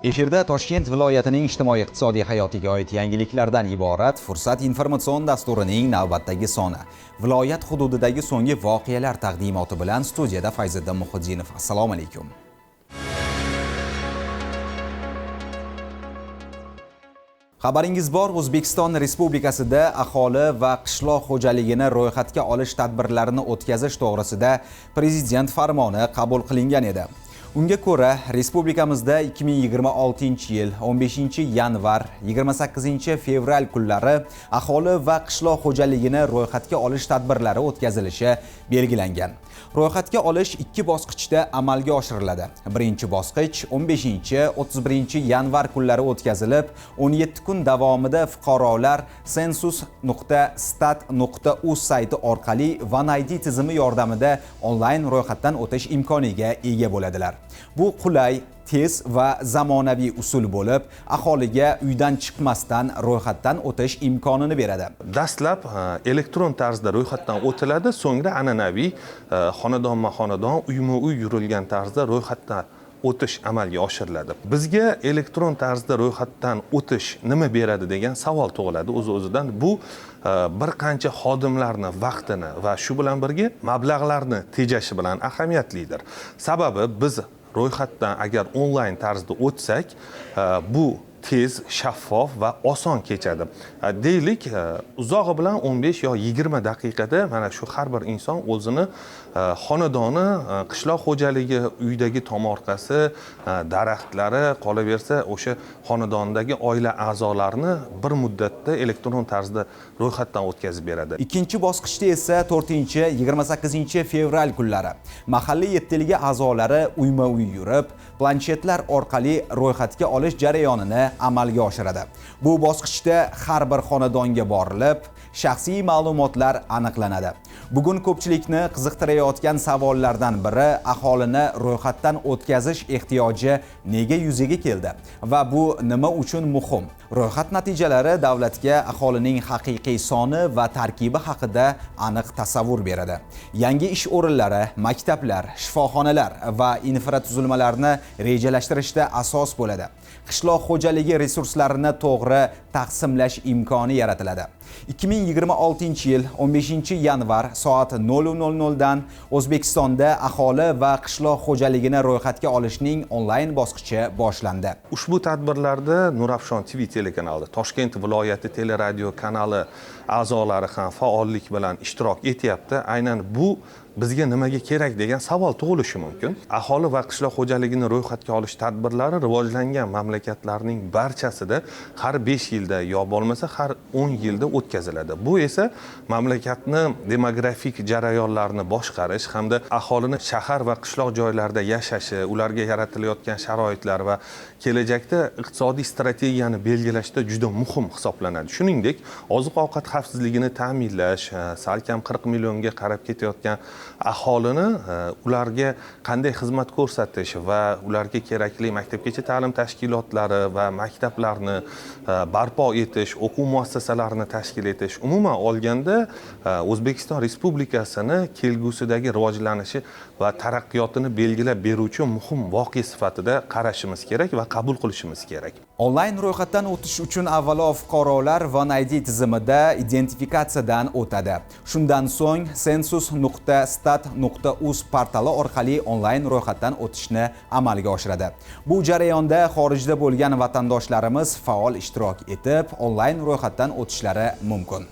Efirda Toshkent viloyatining ijtimoiy-iqtisodiy hayotiga oid yangiliklardan iborat Fursat informatsion dasturining navbatdagi soni. Viloyat hududidagi so'nggi voqealar taqdimoti bilan studiyada Fayziddin Muhiddinov. Assalomu alaykum. Xabaringiz bor, O'zbekiston Respublikasida aholi va qishloq xo'jaligini ro'yxatga olish tadbirlarini o'tkazish to'g'risida Prezident farmoni qabul qilingan edi. Unga ko'ra, respublikamizda 2026-yil 15-yanvar 28-fevral kunlari aholi va qishloq xo'jaligini ro'yxatga olish tadbirlari o'tkazilishi belgilangan. Ro'yxatga olish ikki bosqichda amalga oshiriladi. Birinchi bosqich 15-31 yanvar kunlari o'tkazilib, 17 kun davomida fuqarolar census.stat.uz sayti orqali One ID tizimi yordamida onlayn ro'yxatdan o'tish imkoniga ega bo'ladilar. Bu qulay, tez va zamonaviy usul bo'lib, aholiga uydan chiqmasdan ro'yxatdan o'tish imkonini beradi. Dastlab elektron tarzda ro'yxatdan o'tiladi, so'ngra an'anaviy xonadonma xonadon, uyma uy yurilgan tarzda ro'yxatdan o'tish amalga oshiriladi. Bizga elektron tarzda ro'yxatdan o'tish nima beradi degan savol tug'iladi o'z o'zidan. Bu bir qancha xodimlarni vaqtini va shu bilan birga mablag'larni tejashi bilan ahamiyatlidir. Sababi biz ro'yxatdan agar onlayn tarzda o'tsak, bu tez, shaffof va oson kechadi. Deylik, uzog'i bilan 15 yo 20 daqiqada mana shu har bir inson o'zini xonadoni, qishloq xo'jaligi, uydagi tomorqasi, daraxtlari, qolaversa o'sha xonadondagi oila a'zolarini bir muddatda elektron tarzda ro'yxatdan o'tkazib beradi. Ikkinchi bosqichda esa 4-28 fevral kunlari mahalla yettiligi a'zolari uyma-uy yurib, planshetlar orqali ro'yxatga olish jarayonini amalga oshiradi. Bu bosqichda har bir xonadonga borilib, shaxsiy ma'lumotlar aniqlanadi. Bugun ko'pchilikni qiziqtirayotgan savollardan biri: aholini ro'yxatdan o'tkazish ehtiyoji nega yuzaga keldi va bu nima uchun muhim? Ro'yxat natijalari davlatga aholining haqiqiy soni va tarkibi haqida aniq tasavvur beradi. Yangi ish o'rinlari, maktablar, shifoxonalar va infratuzilmalarni rejalashtirishda asos bo'ladi. Qishloq xo'jaligi resurslarini to'g'ri taqsimlash imkoni yaratiladi. 2026-yil 15 yanvar soat 00:00 dan O'zbekistonda aholi va qishloq xo'jaligini ro'yxatga olishning onlayn bosqichi boshlandi. Ushbu tadbirlarda Nurafshon TV telekanali, Toshkent viloyati teleradio kanali a'zolari ham faollik bilan ishtirok etyapti. Aynan bu bizga nimaga kerak degan savol tug'ilishi mumkin. Aholi va qishloq xo'jaligini ro'yxatga olish tadbirlari rivojlangan mamlakatlarning barchasida har 5 yilda yo bo'lmasa har 10 yilda o'tkaziladi. Bu esa mamlakatni demografik jarayonlarini boshqarish hamda aholini shahar va qishloq joylarida yashashi, ularga yaratilayotgan sharoitlar va kelajakda iqtisodiy strategiyani belgilashda juda muhim hisoblanadi. Shuningdek, oziq-ovqat xavfsizligini ta'minlash, salkam 40 millionga qarab ketayotgan aholini ularga qanday xizmat ko'rsatish va ularga kerakli maktabgacha ta'lim tashkilotlari va maktablarni barpo etish, o'quv muassasalarini tashkil etish, umuman olganda O'zbekiston Respublikasini kelgusidagi rivojlanishi va taraqqiyotini belgilab beruvchi muhim voqea sifatida qarashimiz kerak va qabul qilishimiz kerak. Onlayn ro'yxatdan o'tish uchun avvalo fuqarolar One ID tizimida identifikatsiyadan o'tadi. Shundan so'ng census.stat.uz portali orqali onlayn ro'yxatdan o'tishni amalga oshiradi. Bu jarayonda xorijda bo'lgan vatandoshlarimiz faol ishtirok etib, onlayn ro'yxatdan o'tishlari mumkin.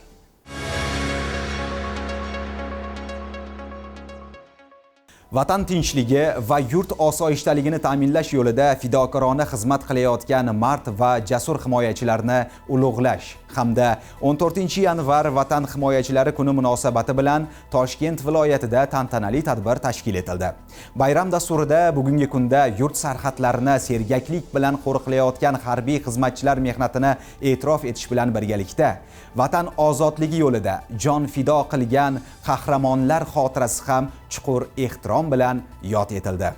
Vatan tinchligi va yurt osoyishtaligini ta'minlash yo'lida fidokorona xizmat qilayotgan mard va jasur himoyachilarni ulug'lash hamda 14 yanvar Vatan himoyachilari kuni munosabati bilan Toshkent viloyatida tantanali tadbir tashkil etildi. Bayram dasturida bugungi kunda yurt sarhadlarini sergaklik bilan qo'riqlayotgan harbiy xizmatchilar mehnatini e'tirof etish bilan birgalikda vatan ozodligi yo'lida jon fido qilgan qahramonlar xotirasi ham chuqur ehtirom bilan yod etildi.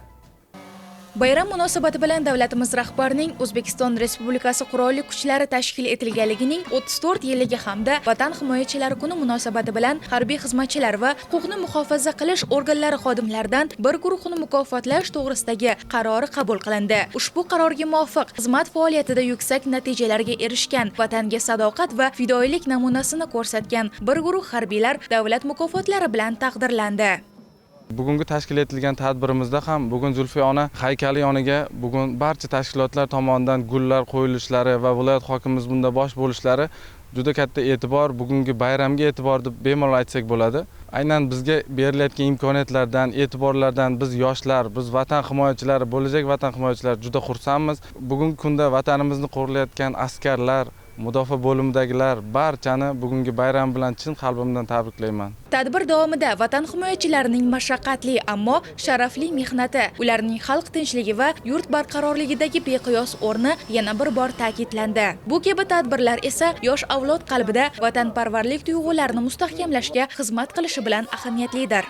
Bayram munosabati bilan davlatimiz rahbarining O'zbekiston Respublikasi Qurolli Kuchlari tashkil etilganligining 34 yilligi hamda Vatan himoyachilari kuni munosabati bilan harbiy xizmatchilar va huquqni muhofaza qilish organlari xodimlaridan bir guruhini mukofotlash to'g'risidagi qarori qabul qilindi. Ushbu qarorga muvofiq xizmat faoliyatida yuksak natijalarga erishgan, vatanga sadoqat va fidoyilik namunasini ko'rsatgan bir guruh harbiylar davlat mukofotlari bilan taqdirlandi. Bugungi tashkil etilgan tadbirimizda ham bugun Zulfiya ona haykali yoniga bugun barcha tashkilotlar tomonidan gullar qo'yilishlari va viloyat hokimimiz bunda bosh bo'lishlari juda katta e'tibor, bugungi bayramga e'tibor deb bemalol aytsak bo'ladi. Aynan bizga berilayotgan imkoniyatlardan, e'tiborlardan biz yoshlar, biz vatan himoyachilari, bo'lajak vatan himoyachilari juda xursandmiz. Bugungi kunda vatanimizni qo'rilayotgan askarlar, mudofaa bo'limidagilar barchani bugungi bayram bilan chin qalbimdan tabriklayman. Tadbir davomida vatan himoyachilarining mashaqqatli, ammo sharafli mehnati, ularning xalq tinchligi va yurt barqarorligidagi beqiyos o'rni yana bir bor ta'kidlandi. Bu kabi tadbirlar esa yosh avlod qalbida vatanparvarlik tuyg'ularini mustahkamlashga xizmat qilishi bilan ahamiyatlidir.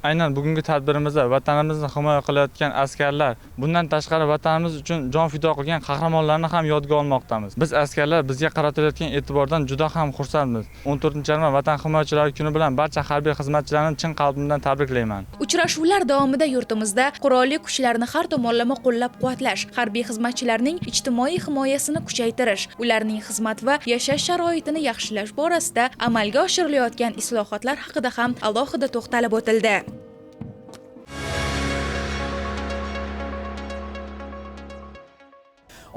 Aynan bugungi tadbirimizda vatanimizni himoya qilayotgan askarlar, bundan tashqari vatanimiz uchun jon fido qilgan qahramonlarni ham yodga olmoqdamiz. Biz askarlar bizga qaratilayotgan e'tibordan juda ham xursandmiz. 14-yanvar Vatan himoyachilari kuni bilan barcha harbiy xizmatchilarni chin qalbimdan tabriklayman. Uchrashuvlar davomida yurtimizda qurolli kuchlarni har tomonlama qo'llab-quvvatlash, harbiy xizmatchilarning ijtimoiy himoyasini kuchaytirish, ularning xizmat va yashash sharoitini yaxshilash borasida amalga oshirilayotgan islohotlar haqida ham alohida to'xtalib o'tildi.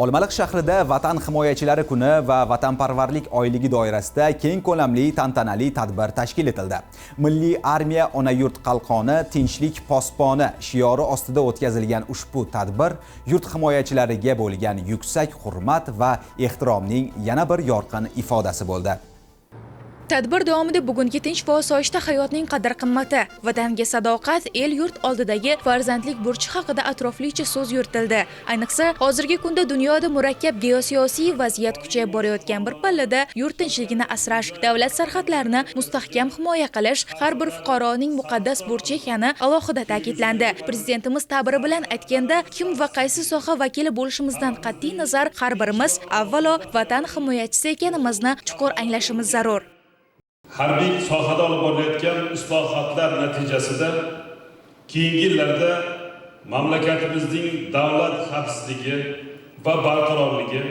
Olmaliq shahrida Vatan himoyachilari kuni va vatanparvarlik oyligi doirasida keng ko'lamli tantanali tadbir tashkil etildi. Milliy armiya ona yurt qalqoni, tinchlik posboni shiori ostida o'tkazilgan ushbu tadbir yurt himoyachilariga bo'lgan yuksak hurmat va ehtiromning yana bir yorqin ifodasi bo'ldi. Tadbir davomida bugungi tinch va osoyishta hayotning qadr-qimmati, vatanga sadoqat, el-yurt oldidagi farzandlik burchi haqida atroflicha so'z yuritildi. Ayniqsa, hozirgi kunda dunyoda murakkab geosiyosiy vaziyat kuchayib borayotgan bir pallada yurt tinchligini asrash, davlat sarhadlarini mustahkam himoya qilish har bir fuqaroning muqaddas burchi ekani alohida ta'kidlandi. Prezidentimiz ta'biri bilan aytganda, kim va qaysi soha vakili bo'lishimizdan qat'iy nazar har birimiz avvalo vatan himoyachisi ekanimizni chuqur anglashimiz zarur. Harbiy sohada olib borilayotgan islohotlar natijasida keyingi yillarda mamlakatimizning davlat xavfsizligi va barqarorligi,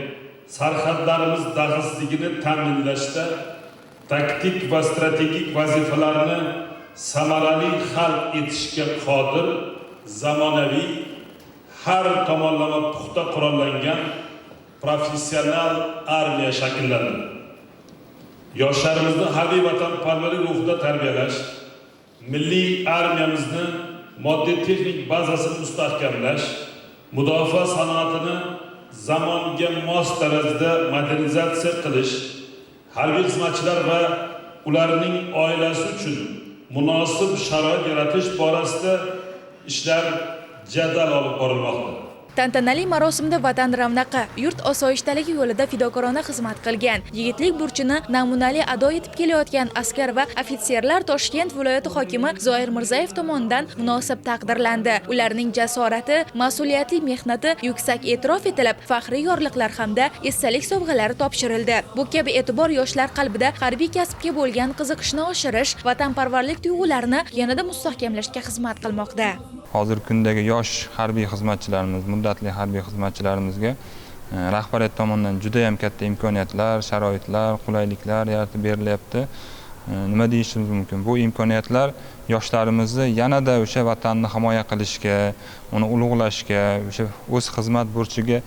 sarhadlarimiz daxlsizligini ta'minlashda taktik va strategik vazifalarni samarali hal etishga qodir zamonaviy, har tomonlama puxta qurollangan professional armiya shakllandi. Yoshlarimizni harbiy vatanparvarlik ruhida tarbiyalash, milliy armiyamizni moddiy-texnik bazasini mustahkamlash, mudofaa sanoatini zamonga mos tarzda modernizatsiya qilish, harbiy xizmatchilar va ularning oilasi uchun munosib sharoit yaratish borasida ishlar jadal olib borilmoqda. Tantanali marosimda vatan ravnaqi, yurt osoyishtaligi yo'lida fidokorona xizmat qilgan, yigitlik burchini namunali ado etib kelayotgan askar va ofitserlar Toshkent viloyati hokimi Zoir Mirzayev tomonidan munosib taqdirlandi. Ularning jasorati, mas'uliyatli mehnati yuksak e'tirof etilib, faxriy yorliqlar hamda esdalik sovg'alari topshirildi. Bu kabi e'tibor yoshlar qalbida harbiy kasbga bo'lgan qiziqishni oshirish, vatanparvarlik tuyg'ularini yanada mustahkamlashga xizmat qilmoqda. Hozirgi kundagi yosh harbiy xizmatchilarimiz, muddatli harbiy xizmatchilarimizga rahbariyat tomonidan juda ham katta imkoniyatlar, sharoitlar, qulayliklar yaratib berilyapti. Nima deyishimiz mumkin? Bu imkoniyatlar yoshlarimizni yanada o'sha vatanni himoya qilishga, uni ulug'lashga, o'sha o'z xizmat burchiga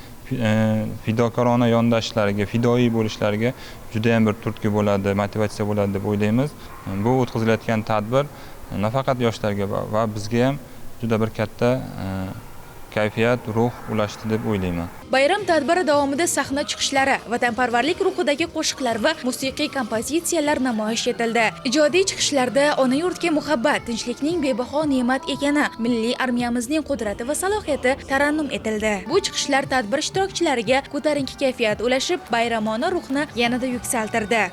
fidokorona yondashishlariga, fidoyi bo'lishlariga juda ham bir turtki bo'ladi, motivatsiya bo'ladi deb o'ylaymiz. Bu o'tkazilayotgan tadbir nafaqat yoshlarga va bizga ham juda bir katta kayfiyat, ruh ulashdi deb o'ylayman. Bayram tadbiri davomida sahna chiqishlari, vatanparvarlik ruhidagi qo'shiqlar va musiqiy kompozitsiyalar namoyish etildi. Ijodiy chiqishlarda ona yurtga muhabbat, tinchlikning bebaho ne'mat ekani, milliy armiyamizning qudrati va salohiyati tarannum etildi. Bu chiqishlar tadbir ishtirokchilariga ko'tarinki kayfiyat ulashib, bayramona ruhni yanada yuksaltirdi.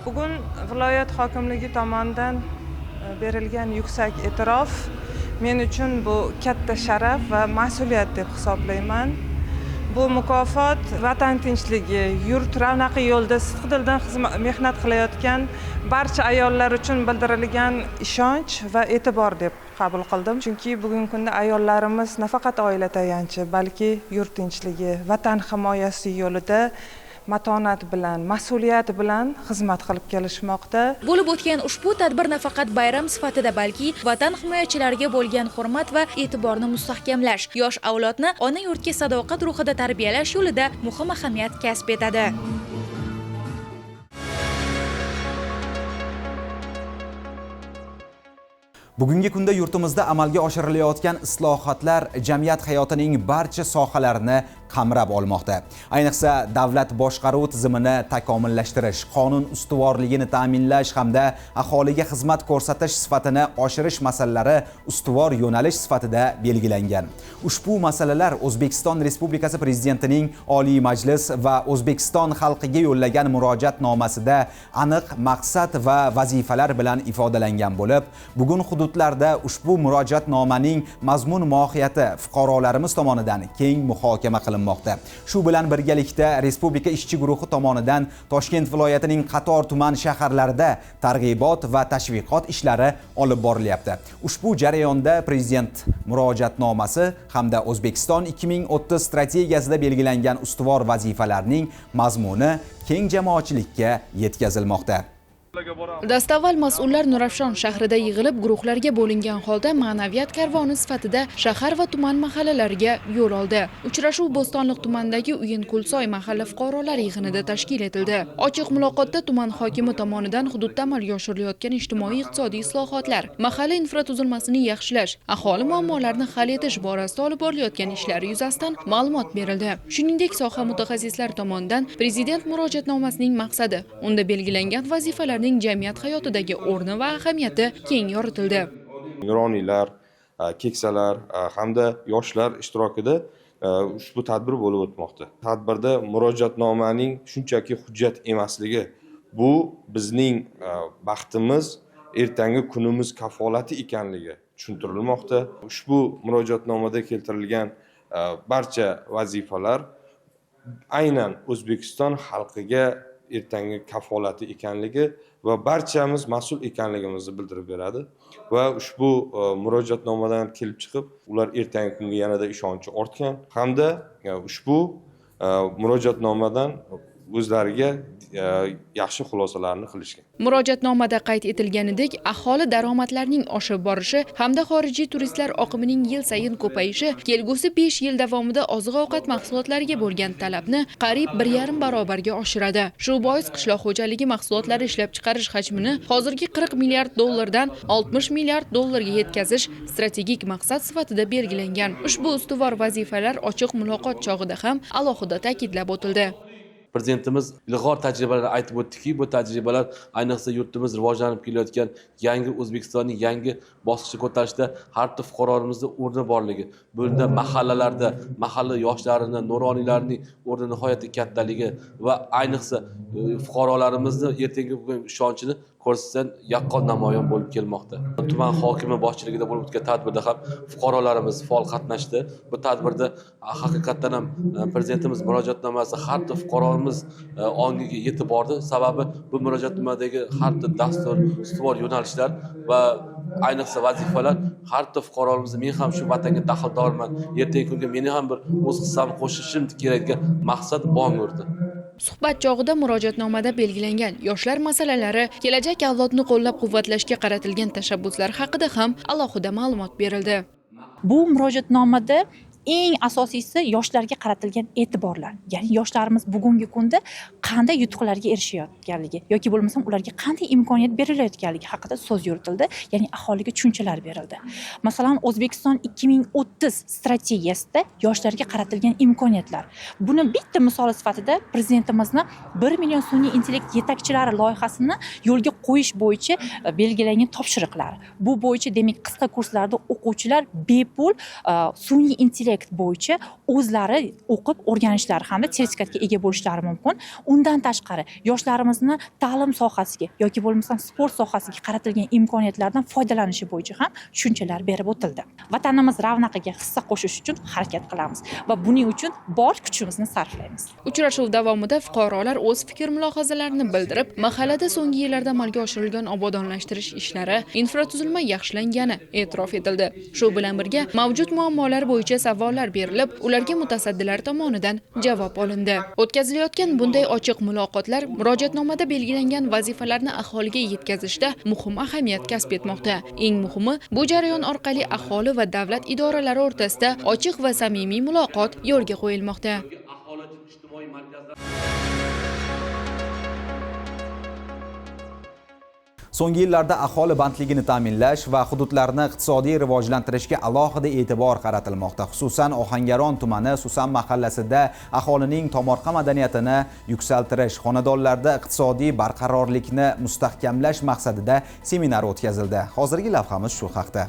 Bugun viloyat hokimligi tomonidan berilgan yuksak e'tirof Men uchun bu katta sharaf va mas'uliyat deb hisoblayman. Bu mukofot vatan tinchligi, yurt ravnaqi yo'lida sidqidildan mehnat qilayotgan barcha ayollar uchun bildirilgan ishonch va e'tibor deb qabul qildim. Chunki bugungi kunda ayollarimiz nafaqat oila tayanchi, balki yurt tinchligi, vatan himoyasi yo'lida matonat bilan, mas'uliyat bilan xizmat qilib kelishmoqda. Bo'lib o'tgan ushbu tadbir nafaqat bayram sifatida, balki vatan himoyachilariga bo'lgan hurmat va e'tiborni mustahkamlash, yosh avlodni ona yurtga sadoqat ruhida tarbiyalash yo'lida muhim ahamiyat kasb etadi. Bugungi kunda yurtimizda amalga oshirilayotgan islohotlar jamiyat hayotining barcha sohalarini qamrab olmoqda. Ayniqsa, davlat boshqaruv tizimini takomillashtirish, qonun ustuvorligini ta'minlash hamda aholiga xizmat ko'rsatish sifatini oshirish masalalari ustuvor yo'nalish sifatida belgilangan. Ushbu masalalar O'zbekiston Respublikasi Prezidentining Oliy Majlis va O'zbekiston xalqiga yo'llagan murojaatnomasida aniq maqsad va vazifalar bilan ifodalangan bo'lib, bugun hududlarda ushbu murojaatnomaning mazmun mohiyati fuqarolarimiz tomonidan keng muhokama qilinmoqda. Shu bilan birgalikda Respublika ishchi guruhi tomonidan Toshkent viloyatining qator tuman shaharlarida targ'ibot va tashviqot ishlari olib borilyapti. Ushbu jarayonda Prezident murojaatnomasi hamda O'zbekiston 2030 strategiyasida belgilangan ustuvor vazifalarning mazmuni keng jamoatchilikka yetkazilmoqda. Dastavval mas'ullar Nurafshon shahrida yig'ilib, guruhlarga bo'lingan holda ma'naviyat karvoni sifatida shahar va tuman mahallalariga yo'l oldi. Uchrashuv Bo'stonliq tumanidagi Uyinkulsoy mahalla fuqarolar yig'inida tashkil etildi. Ochiq muloqotda tuman hokimi tomonidan hududda amalga oshirilayotgan ijtimoiy-iqtisodiy islohotlar, mahalla infratuzilmasini yaxshilash, aholi muammolarini hal etish borasida olib borilayotgan ishlar yuzasidan ma'lumot berildi. Shuningdek, soha mutaxassislari tomonidan Prezident murojaatnomasining maqsadi, unda belgilangan vazifalar jamiyat hayotidagi o'rni va ahamiyati keng yoritildi. Nuroniylar, keksalar hamda yoshlar ishtirokida ushbu tadbir bo'lib o'tmoqda. Tadbirda murojaatnomaning shunchaki hujjat emasligi, bu bizning baxtimiz, ertangi kunimiz kafolati ekanligi tushuntirilmoqda. Ushbu murojaatnomada keltirilgan barcha vazifalar aynan O'zbekiston xalqiga ertangi kafolati ekanligi va barchamiz mas'ul ekanligimizni bildirib beradi va ushbu murojaatnomadan kelib chiqib ular ertangi kunga yanada ishonchi ortgan hamda ushbu murojaatnomadan o'zlariga yaxshi xulosalarni qilishgan. Murojaatnomada qayd etilganidek, aholi daromadlarining oshib borishi hamda xorijiy turistlar oqimining yil sayin ko'payishi kelgusi 5 yil davomida oziq-ovqat mahsulotlariga bo'lgan talabni qariyb 1,5 barobarga oshiradi. Shu bois qishloq xo'jaligi mahsulotlari ishlab chiqarish hajmini hozirgi 40 milliard dollardan 60 milliard dollarga yetkazish strategik maqsad sifatida belgilangan. Ushbu ustuvor vazifalar ochiq muloqot chog'ida ham alohida ta'kidlab o'tildi. Prezidentimiz ilg'or tajribalar aytib o'tdiki, bu tajribalar ayniqsa yurtimiz rivojlanib kelayotgan yangi O'zbekistonning yangi bosqichga ko'tarishda har bir fuqaromizning o'rni borligi, bunda mahallalarda mahalla yoshlarini, nuroniylarning o'rni nihoyatda kattaligi va ayniqsa fuqarolarimizni ertangi bugun ishonchini ko'rsatgan yaqqol namoyon bo'lib kelmoqda. Tuman hokimi boshchiligida bo'lib o'tgan tadbirda ham fuqarolarimiz faol qatnashdi. Bu tadbirda haqiqatan ham prezidentimiz murojaatnomasi har bir fuqaromiz ongiga yetib bordi. Sababi bu murojaatnomadagi har bir dastur, ustuvor yo'nalishlar va ayniqsa vazifalar har bir fuqaromizni men ham shu vatanga daxldorman, ertangi kunga meni ham bir o'z hissamni qo'shishim kerak degan maqsad bong urdi. Suhbat chog'ida murojaatnomada belgilangan yoshlar masalalari, kelajak avlodni qo'llab-quvvatlashga qaratilgan tashabbuslar haqida ham alohida ma'lumot berildi. Bu murojaatnomada eng asosiysi yoshlarga qaratilgan e'tiborlar, ya'ni yoshlarimiz bugungi kunda qanday yutuqlarga erishayotganligi yoki bo'lmasam ularga qanday imkoniyat berilayotganligi haqida so'z yuritildi, ya'ni aholiga tushunchalar berildi. Masalan, O'zbekiston 2030 strategiyasida yoshlarga qaratilgan imkoniyatlar. Buni bitta misoli sifatida prezidentimizni 1 million sun'iy intellekt yetakchilari loyihasini yo'lga qo'yish bo'yicha belgilangan topshiriqlar. Bu bo'yicha demak qisqa kurslarda o'quvchilar bepul sun'iy intellekt intellekt bo'yicha o'zlari o'qib o'rganishlari hamda sertifikatga ega bo'lishlari mumkin. Undan tashqari yoshlarimizni ta'lim sohasiga yoki bo'lmasam sport sohasiga qaratilgan imkoniyatlardan foydalanishi bo'yicha ham tushunchalar berib o'tildi. Vatanimiz ravnaqiga hissa qo'shish uchun harakat qilamiz va buning uchun bor kuchimizni sarflaymiz. Uchrashuv davomida fuqarolar o'z fikr mulohazalarini bildirib, mahallada so'nggi yillarda amalga oshirilgan obodonlashtirish ishlari, infratuzilma yaxshilangani e'tirof etildi. Shu bilan birga mavjud muammolar bo'yicha savollar berilib, ularga mutasaddilar tomonidan javob olindi. O'tkazilayotgan bunday ochiq muloqotlar murojaatnomada belgilangan vazifalarni aholiga yetkazishda muhim ahamiyat kasb etmoqda. Eng muhimi, bu jarayon orqali aholi va davlat idoralari o'rtasida ochiq va samimiy muloqot yo'lga qo'yilmoqda. So'nggi yillarda aholi bandligini ta'minlash va hududlarni iqtisodiy rivojlantirishga alohida e'tibor qaratilmoqda. Xususan, Ohangaron tumani Susan mahallasida aholining tomorqa madaniyatini yuksaltirish, xonadonlarda iqtisodiy barqarorlikni mustahkamlash maqsadida seminar o'tkazildi. Hozirgi lavhamiz shu haqda.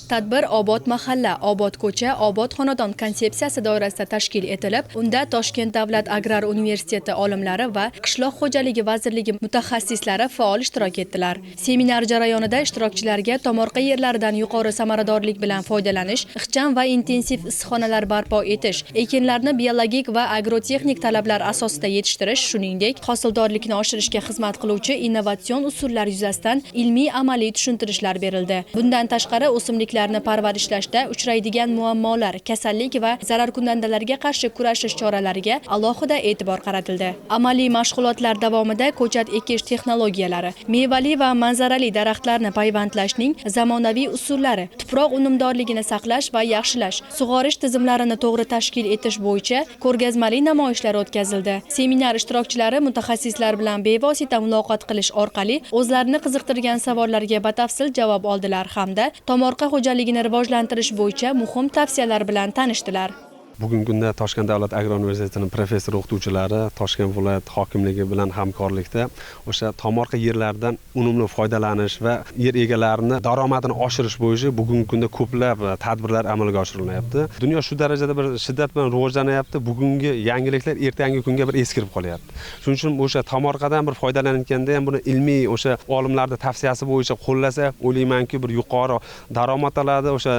Tadbir Obod mahalla, obod ko'cha, obod xonadon konsepsiyasi doirasida tashkil etilib, unda Toshkent davlat agrar universiteti olimlari va Qishloq xo'jaligi vazirligi mutaxassislari faol ishtirok etdilar. Seminar jarayonida ishtirokchilarga tomorqa yerlaridan yuqori samaradorlik bilan foydalanish, ixcham va intensiv issiqxonalar barpo etish, ekinlarni biologik va agrotexnik talablar asosida yetishtirish, shuningdek, hosildorlikni oshirishga xizmat qiluvchi innovatsion usullar yuzasidan ilmiy-amaliy tushuntirishlar berildi. Bundan tashqari, o'simliklarni parvarishlashda uchraydigan muammolar, kasallik va zararkunandalarga qarshi kurashish choralariga alohida e'tibor qaratildi. Amaliy mashg'ulotlar davomida ko'chat ekish texnologiyalari, mevali va manzarali daraxtlarni payvandlashning zamonaviy usullari, tuproq unumdorligini saqlash va yaxshilash, sug'orish tizimlarini to'g'ri tashkil etish bo'yicha ko'rgazmali namoyishlar o'tkazildi. Seminar ishtirokchilari mutaxassislar bilan bevosita muloqot qilish orqali o'zlarini qiziqtirgan savollarga batafsil javob oldilar hamda tomorqa xo'jaligini rivojlantirish bo'yicha muhim tavsiyalar bilan tanishdilar. Bugungi kunda Toshkent davlat agrar universitetining professor o'qituvchilari Toshkent viloyat hokimligi bilan hamkorlikda o'sha tomorqa yerlardan unumli foydalanish va yer egalarini daromadini oshirish bo'yicha bugungi kunda ko'plab tadbirlar amalga oshirilyapti. Dunyo shu darajada bir shiddat bilan rivojlanyapti. Bugungi yangiliklar ertangi kunga bir eskirib qolyapti. Shuning uchun o'sha tomorqadan bir foydalanayotganda ham buni ilmiy o'sha olimlarning tavsiyasi bo'yicha qo'llasa, o'ylaymanki, bir yuqori daromad oladi, o'sha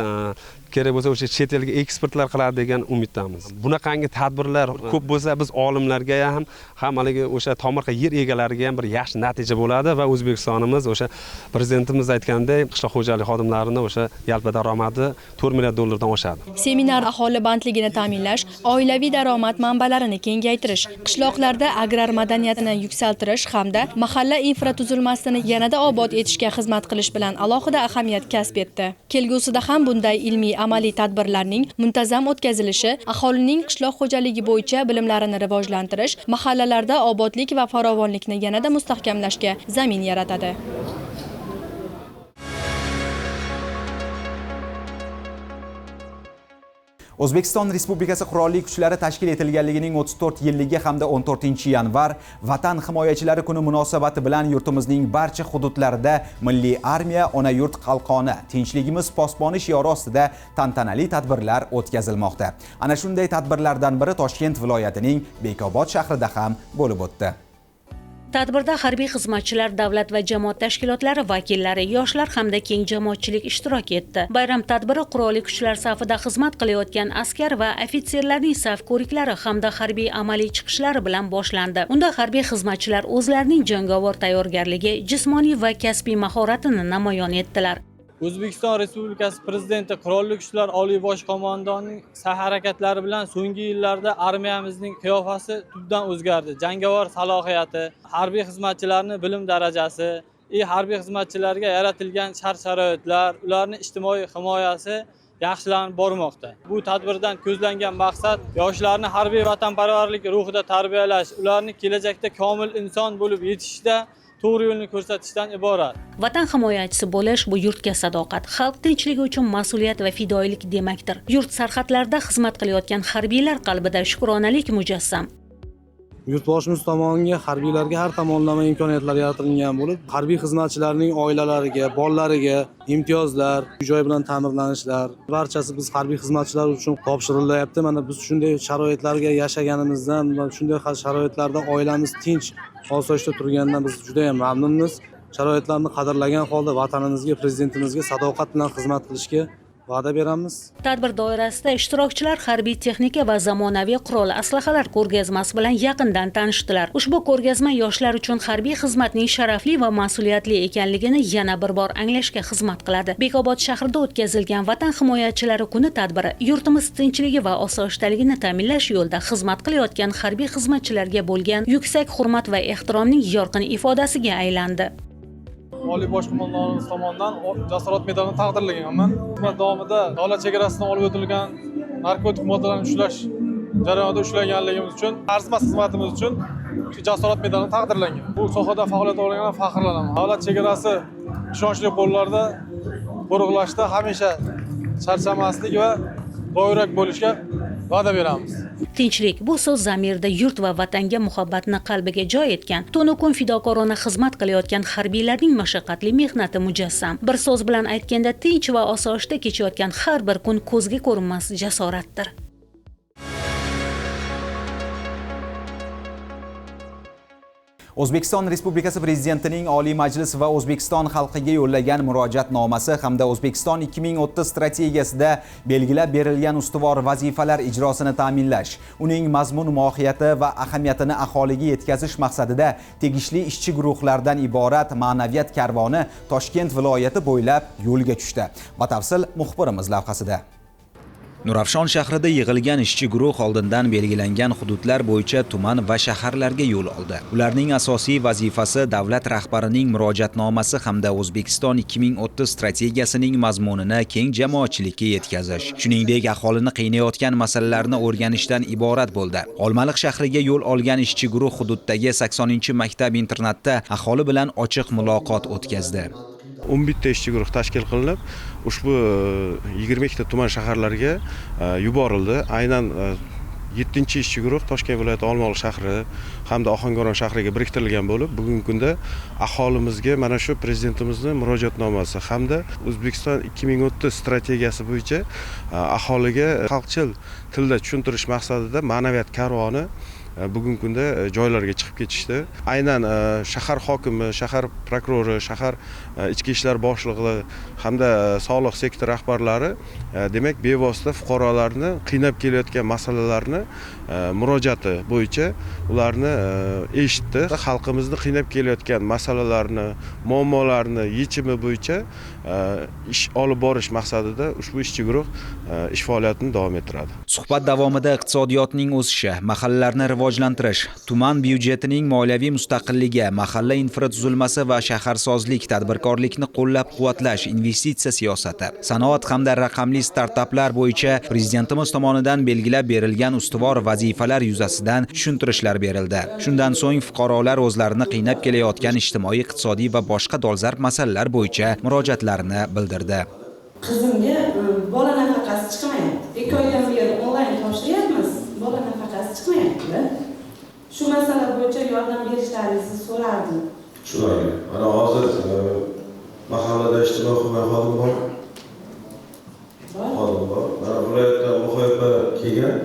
kerak bo'lsa o'sha chet elga eksportlar qiladi degan umiddamiz. Bunaqangi tadbirlar ko'p bo'lsa, biz olimlarga ham haligi o'sha tomorqa yer egalariga ham bir yaxshi natija bo'ladi va O'zbekistonimiz o'sha prezidentimiz aytgandek, qishloq xo'jaligi xodimlarini o'sha yalpi daromadi 4 milliard dollardan oshadi. Seminar aholi bandligini ta'minlash, oilaviy daromad manbalarini kengaytirish, qishloqlarda agrar madaniyatini yuksaltirish hamda mahalla infratuzilmasini yanada obod etishga xizmat qilish bilan alohida ahamiyat kasb etdi. Kelgusida ham bunday ilmiy amaliy tadbirlarning muntazam o'tkazilishi aholining qishloq xo'jaligi bo'yicha bilimlarini rivojlantirish, mahallalarda obodlik va farovonlikni yanada mustahkamlashga zamin yaratadi. O'zbekiston Respublikasi Qurolli Kuchlari tashkil etilganligining 34 yilligi hamda 14-yanvar Vatan himoyachilari kuni munosabati bilan yurtimizning barcha hududlarida Milliy armiya ona yurt qalqoni, tinchligimiz posboni shiori ostida tantanali tadbirlar o'tkazilmoqda. Ana shunday tadbirlardan biri Toshkent viloyatining Bekobod shahrida ham bo'lib o'tdi. Tadbirda harbiy xizmatchilar, davlat va jamoat tashkilotlari vakillari, yoshlar hamda keng jamoatchilik ishtirok etdi. Bayram tadbiri qurolli kuchlar safida xizmat qilayotgan askar va ofitserlarning saf ko'riklari hamda harbiy amaliy chiqishlari bilan boshlandi. Unda harbiy xizmatchilar o'zlarining jangovar tayyorgarligi, jismoniy va kasbiy mahoratini namoyon etdilar. O'zbekiston Respublikasi Prezidenti Qurolli Kuchlar Oliy Bosh Qo'mondonining sa'y-harakatlari bilan so'nggi yillarda armiyamizning qiyofasi tubdan o'zgardi. Jangovar salohiyati, harbiy xizmatchilarning bilim darajasi, harbiy xizmatchilarga yaratilgan shart-sharoitlar, ularning ijtimoiy himoyasi yaxshilanib bormoqda. Bu tadbirdan ko'zlangan maqsad yoshlarni harbiy vatanparvarlik ruhida tarbiyalash, ularni kelajakda komil inson bo'lib yetishishda to'g'ri yo'lni ko'rsatishdan iborat. Vatan himoyachisi bo'lish bu yurtga sadoqat, xalq tinchligi uchun mas'uliyat va fidoyilik demakdir. Yurt sarhadlarida xizmat qilayotgan harbiylar qalbida shukronalik mujassam. Yurtboshimiz tomoniga harbiylarga har tomonlama imkoniyatlar yaratilgan bo'lib, harbiy xizmatchilarning oilalariga, bolalariga imtiyozlar, uy-joy bilan ta'mirlanishlar barchasi biz harbiy xizmatchilar uchun topshirilyapti. Mana biz shunday sharoitlarga yashaganimizdan va shunday sharoitlarda oilamiz tinch, osoyishta turganidan biz juda ham mamnunmiz. Sharoitlarni qadrlagan holda vatanimizga, prezidentimizga sadoqat bilan xizmat qilishga va'da beramiz. Tadbir doirasida ishtirokchilar harbiy texnika va zamonaviy qurol aslahalar ko'rgazmasi bilan yaqindan tanishdilar. Ushbu ko'rgazma yoshlar uchun harbiy xizmatning sharafli va mas'uliyatli ekanligini yana bir bor anglashga xizmat qiladi. Bekobod shahrida o'tkazilgan Vatan himoyachilari kuni tadbiri yurtimiz tinchligi va osoyishtaligini ta'minlash yo'lida xizmat qilayotgan harbiy xizmatchilarga bo'lgan yuksak hurmat va ehtiromning yorqin ifodasiga aylandi. Oliy bosh qo'mondonimiz tomonidan jasorat medalini taqdirlaganman. Xizmat davomida davlat chegarasidan olib o'tilgan narkotik moddalarni ushlash jarayonida ushlaganligimiz uchun, arzimas xizmatimiz uchun shu jasorat medalini taqdirlangan. Bu sohada faoliyat olganimdan faxrlanaman. Davlat chegarasi ishonchli qo'llarda qo'riqlashda hamisha charchamaslik va dovyurak bo'lishga va'da beramiz. Tinchlik bu so'z zamirida yurt va vatanga muhabbatni qalbiga joy etgan, tunu kun fidokorona xizmat qilayotgan harbiylarning mashaqqatli mehnati mujassam. Bir so'z bilan aytganda, tinch va osoyishta kechayotgan har bir kun ko'zga ko'rinmas jasoratdir. O'zbekiston Respublikasi Prezidentining Oliy Majlis va O'zbekiston xalqiga yo'llagan murojaatnomasi hamda O'zbekiston 2030 strategiyasida belgilab berilgan ustuvor vazifalar ijrosini ta'minlash, uning mazmun mohiyati va ahamiyatini aholiga yetkazish maqsadida tegishli ishchi guruhlardan iborat ma'naviyat karvoni Toshkent viloyati bo'ylab yo'lga tushdi. Batafsil muxbirimiz lavhasida. Nurafshon shahrida yig'ilgan ishchi guruh oldindan belgilangan hududlar bo'yicha tuman va shaharlarga yo'l oldi. Ularning asosiy vazifasi davlat rahbarining murojaatnomasi hamda O'zbekiston 2030 strategiyasining mazmunini keng jamoatchilikka yetkazish, shuningdek aholini qiynayotgan masalalarni o'rganishdan iborat bo'ldi. Olmaliq shahriga yo'l olgan ishchi guruh hududdagi 80-maktab internatda aholi bilan ochiq muloqot o'tkazdi. 11 ta ishchi guruh tashkil qilinib, ushbu 22 ta tuman shaharlarga yuborildi. Aynan 7-ishchi guruh Toshkent viloyati Olmaliq shahri hamda Ohangaron shahriga biriktirilgan bo'lib, bugungi kunda aholimizga mana shu prezidentimizning murojaatnomasi hamda O'zbekiston 2030 strategiyasi bo'yicha aholiga xalqchil tilda tushuntirish maqsadida ma'naviyat karvoni bugungi kunda joylarga chiqib ketishdi. Aynan shahar hokimi, shahar prokurori, shahar ichki ishlar boshlig'i hamda soliq sektor rahbarlari demak bevosita fuqarolarni qiynab kelayotgan masalalarni murojaati bo'yicha ularni eshitdi. Xalqimizni qiynab kelayotgan masalalarni, muammolarni yechimi bo'yicha ish olib borish maqsadida ushbu ishchi guruh ish faoliyatini davom ettiradi. Suhbat davomida iqtisodiyotning o'sishi, mahallalarni rivojlantirish, tuman byudjetining moliyaviy mustaqilligi, mahalla infratuzilmasi va shaharsozlik, tadbirkorlikni qo'llab-quvvatlash, investitsiya siyosati, sanoat hamda raqamli startaplar bo'yicha prezidentimiz tomonidan belgilab berilgan ustuvor vazifalar yuzasidan tushuntirishlar berildi. Shundan so'ng fuqarolar o'zlarini qiynab kelayotgan ijtimoiy, iqtisodiy va boshqa dolzarb masalalar bo'yicha murojaatlarini bildirdi. Qizimga bola nafaqasi chiqmayapti. 2 oydan beri onlayn topshiryapmiz, bola nafaqasi chiqmayapti. Shu masala bo'yicha yordam berishlaringizni so'rardim. Chiroyli. Mana hozir mahallada ijtimoiy himoya xodimi bor. Xodim bor. Mana viloyatdan muhoyba kelgan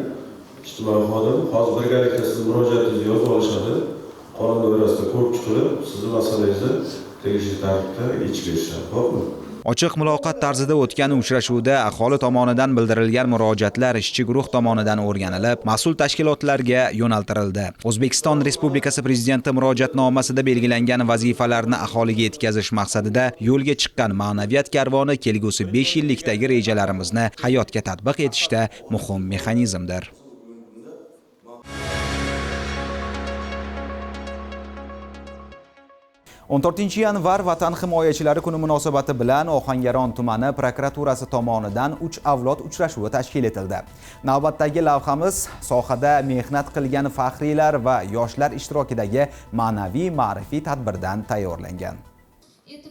ijtimoiy xodim. Hozir birgalikda sizni murojaatingizni yozib olishadi. Qonun doirasida ko'rib chiqilib, sizni masalangizni tegishli tartibda yechib berishadi. Xo'pmi? Ochiq muloqot tarzida o'tgan uchrashuvda aholi tomonidan bildirilgan murojaatlar ishchi guruh tomonidan o'rganilib, mas'ul tashkilotlarga yo'naltirildi. O'zbekiston Respublikasi Prezidenti murojaatnomasida belgilangan vazifalarni aholiga yetkazish maqsadida yo'lga chiqqan ma'naviyat karvoni kelgusi 5 yillikdagi rejalarimizni hayotga tatbiq etishda muhim mexanizmdir. 14 yanvar Vatan himoyachilari kuni munosabati bilan Ohangaron tumani prokuraturasi tomonidan 3 avlod uchrashuvi tashkil etildi. Navbatdagi lavhamiz sohada mehnat qilgan faxriylar va yoshlar ishtirokidagi ma'naviy ma'rifiy tadbirdan tayyorlangan.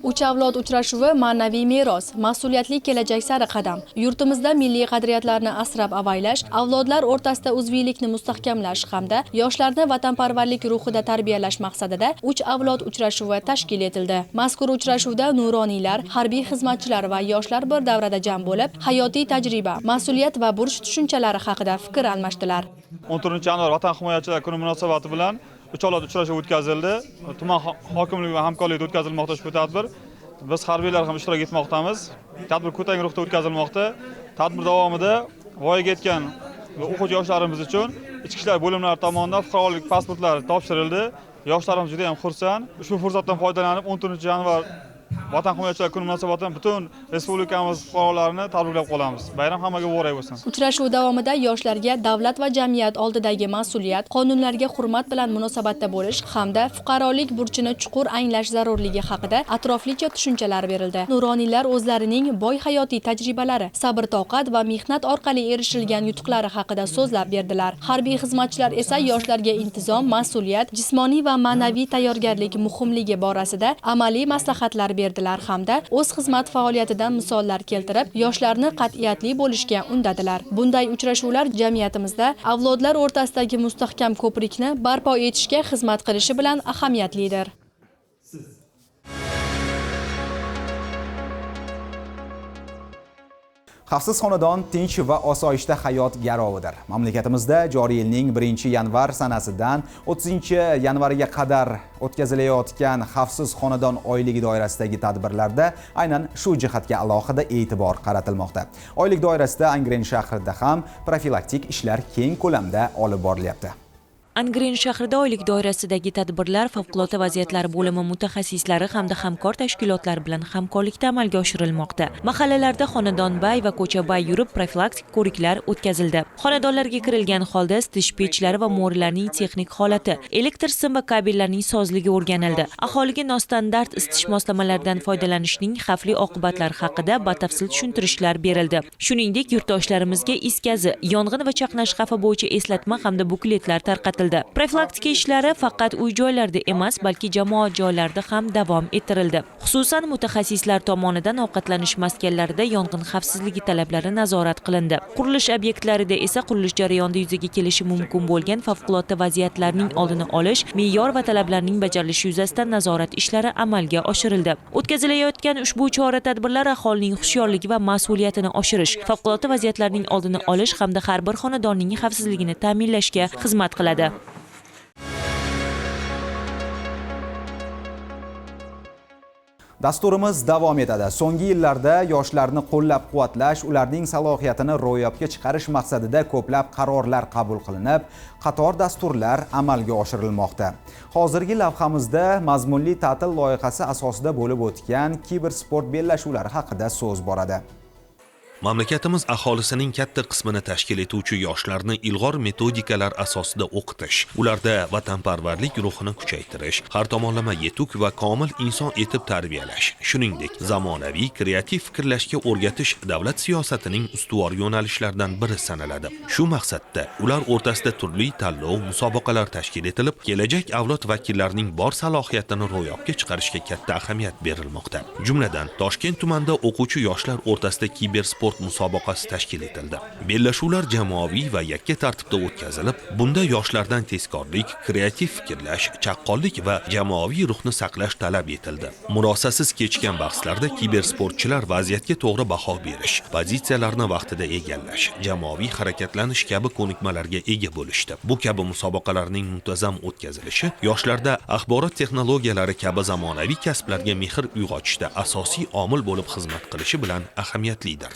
Uch avlod uchrashuvi ma'naviy meros, mas'uliyatli kelajak sari qadam. Yurtimizda milliy qadriyatlarni asrab avaylash, avlodlar o'rtasida uzviylikni mustahkamlash hamda yoshlarni vatanparvarlik ruhida tarbiyalash maqsadida uch avlod uchrashuvi tashkil etildi. Mazkur uchrashuvda nuroniylar, harbiy xizmatchilar va yoshlar bir davrada jam bo'lib, hayotiy tajriba, mas'uliyat va burch tushunchalari haqida fikr almashdilar. 14 yanvar Vatan himoyachilari kuni munosabati bilan uch avlod uchrashuvi o'tkazildi. Tuman hokimligi bilan hamkorlikda o'tkazilmoqda ushbu tadbir. Biz harbiylar ham ishtirok etmoqdamiz. Tadbir ko'tarinki ruhda o'tkazilmoqda. Tadbir davomida voyaga yetgan o'quvchi yoshlarimiz uchun ichki ishlar bo'limlari tomonidan fuqarolik pasportlari topshirildi. Yoshlarimiz juda ham xursand. Ushbu fursatdan foydalanib 14 yanvar Vatan himoyachilari kuni munosabati bilan butun respublikamiz fuqarolarini tabriklab qolamiz. Bayram hammaga muborak bo'lsin. Uchrashuv davomida yoshlarga davlat va jamiyat oldidagi mas'uliyat, qonunlarga hurmat bilan munosabatda bo'lish hamda fuqarolik burchini chuqur anglash zarurligi haqida atroflicha tushunchalar berildi. Nuroniylar o'zlarining boy hayotiy tajribalari, sabr-toqat va mehnat orqali erishilgan yutuqlari haqida so'zlab berdilar. Harbiy xizmatchilar esa yoshlarga intizom, mas'uliyat, jismoniy va ma'naviy tayyorgarlik muhimligi borasida amaliy maslahatlar berdilar hamda o'z xizmat faoliyatidan misollar keltirib, yoshlarni qat'iyatli bo'lishga undadilar. Bunday uchrashuvlar jamiyatimizda avlodlar o'rtasidagi mustahkam ko'prikni barpo etishga xizmat qilishi bilan ahamiyatlidir. Xavfsiz xonadon tinch va osoyishta hayot garovidir. Mamlakatimizda joriy yilning 1-yanvar sanasidan 30-yanvarga qadar o'tkazilayotgan Xavfsiz xonadon oyligi doirasidagi tadbirlarda aynan shu jihatga alohida e'tibor qaratilmoqda. Oylik doirasida Angren shahrida ham profilaktik ishlar keng ko'lamda olib borilyapti. Angren shahrida oylik doirasidagi tadbirlar favqulodda vaziyatlar bo'limi mutaxassislari hamda hamkor tashkilotlar bilan hamkorlikda amalga oshirilmoqda. Mahallalarda xonadonbay va ko'chabay yurib profilaktik ko'riklar o'tkazildi. Xonadonlarga kirilgan holda isitish pechlari va mo'rilarning texnik holati, elektr sim va kabellarning sozligi o'rganildi. Aholiga nostandart isitish moslamalaridan foydalanishning xavfli oqibatlari haqida batafsil tushuntirishlar berildi. Shuningdek, yurtdoshlarimizga is gazi, yong'in va chaqnash xavfi bo'yicha eslatma hamda bukletlar tarqatildi. Profilaktika ishlari faqat uy-joylarda emas, balki jamoat joylarida ham davom ettirildi. Xususan, mutaxassislar tomonidan ovqatlanish maskanlarida yong'in xavfsizligi talablari nazorat qilindi. Qurilish obyektlarida esa qurilish jarayonida yuzaga kelishi mumkin bo'lgan favqulodda vaziyatlarning oldini olish, me'yor va talablarning bajarilishi yuzasidan nazorat ishlari amalga oshirildi. O'tkazilayotgan ushbu chora-tadbirlar aholining hushyorligi va mas'uliyatini oshirish, favqulodda vaziyatlarning oldini olish hamda har bir xonadonning xavfsizligini ta'minlashga xizmat qiladi. Dasturimiz davom etadi. So'nggi yillarda yoshlarni qo'llab-quvvatlash, ularning salohiyatini ro'yobga chiqarish maqsadida ko'plab qarorlar qabul qilinib, qator dasturlar amalga oshirilmoqda. Hozirgi lavhamizda mazmunli ta'til loyihasi asosida bo'lib o'tgan kibersport bellashuvlari haqida so'z boradi. Mamlakatimiz aholisining katta qismini tashkil etuvchi yoshlarni ilg'or metodikalar asosida o'qitish, ularda vatanparvarlik ruhini kuchaytirish, har tomonlama yetuk va komil inson etib tarbiyalash, shuningdek, zamonaviy kreativ fikrlashga o'rgatish davlat siyosatining ustuvor yo'nalishlaridan biri sanaladi. Shu maqsadda ular o'rtasida turli tanlov, musobaqalar tashkil etilib, kelajak avlod vakillarining bor salohiyatini ro'yobga chiqarishga katta ahamiyat berilmoqda. Jumladan, Toshkent tumanida o'quvchi yoshlar o'rtasida kibersport musobaqasi tashkil etildi. Bellashuvlar jamoaviy va yakka tartibda o'tkazilib, bunda yoshlardan tezkorlik, kreativ fikrlash, chaqqonlik va jamoaviy ruhni saqlash talab etildi. Murosasiz kechgan bahslarda kibersportchilar vaziyatga to'g'ri baho berish, pozitsiyalarni vaqtida egallash, jamoaviy harakatlanish kabi ko'nikmalarga ega bo'lishdi. Bu kabi musobaqalarning muntazam o'tkazilishi yoshlarda axborot texnologiyalari kabi zamonaviy kasblarga mehr uyg'otishda asosiy omil bo'lib xizmat qilishi bilan ahamiyatlidir.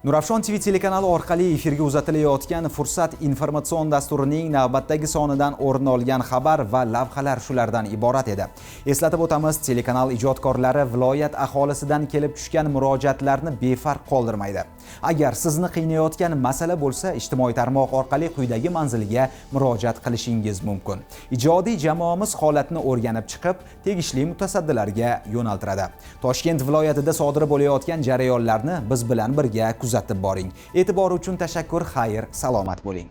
Nurafshon TV telekanali orqali efirga uzatilayotgan Fursat informatsion dasturining navbatdagi sonidan o'rin olgan xabar va lavhalar shulardan iborat edi. Eslatib o'tamiz, telekanal ijodkorlari viloyat aholisidan kelib tushgan murojaatlarni befarq qoldirmaydi. Agar sizni qiynayotgan masala bo'lsa, ijtimoiy tarmoq orqali quyidagi manzilga murojaat qilishingiz mumkin. Ijodiy jamoamiz holatni o'rganib chiqib, tegishli mutasaddilarga yo'naltiradi. Toshkent viloyatida sodir bo'layotgan jarayonlarni biz bilan birga kuzatib boring. E'tibor uchun tashakkur, xayr, salomat bo'ling.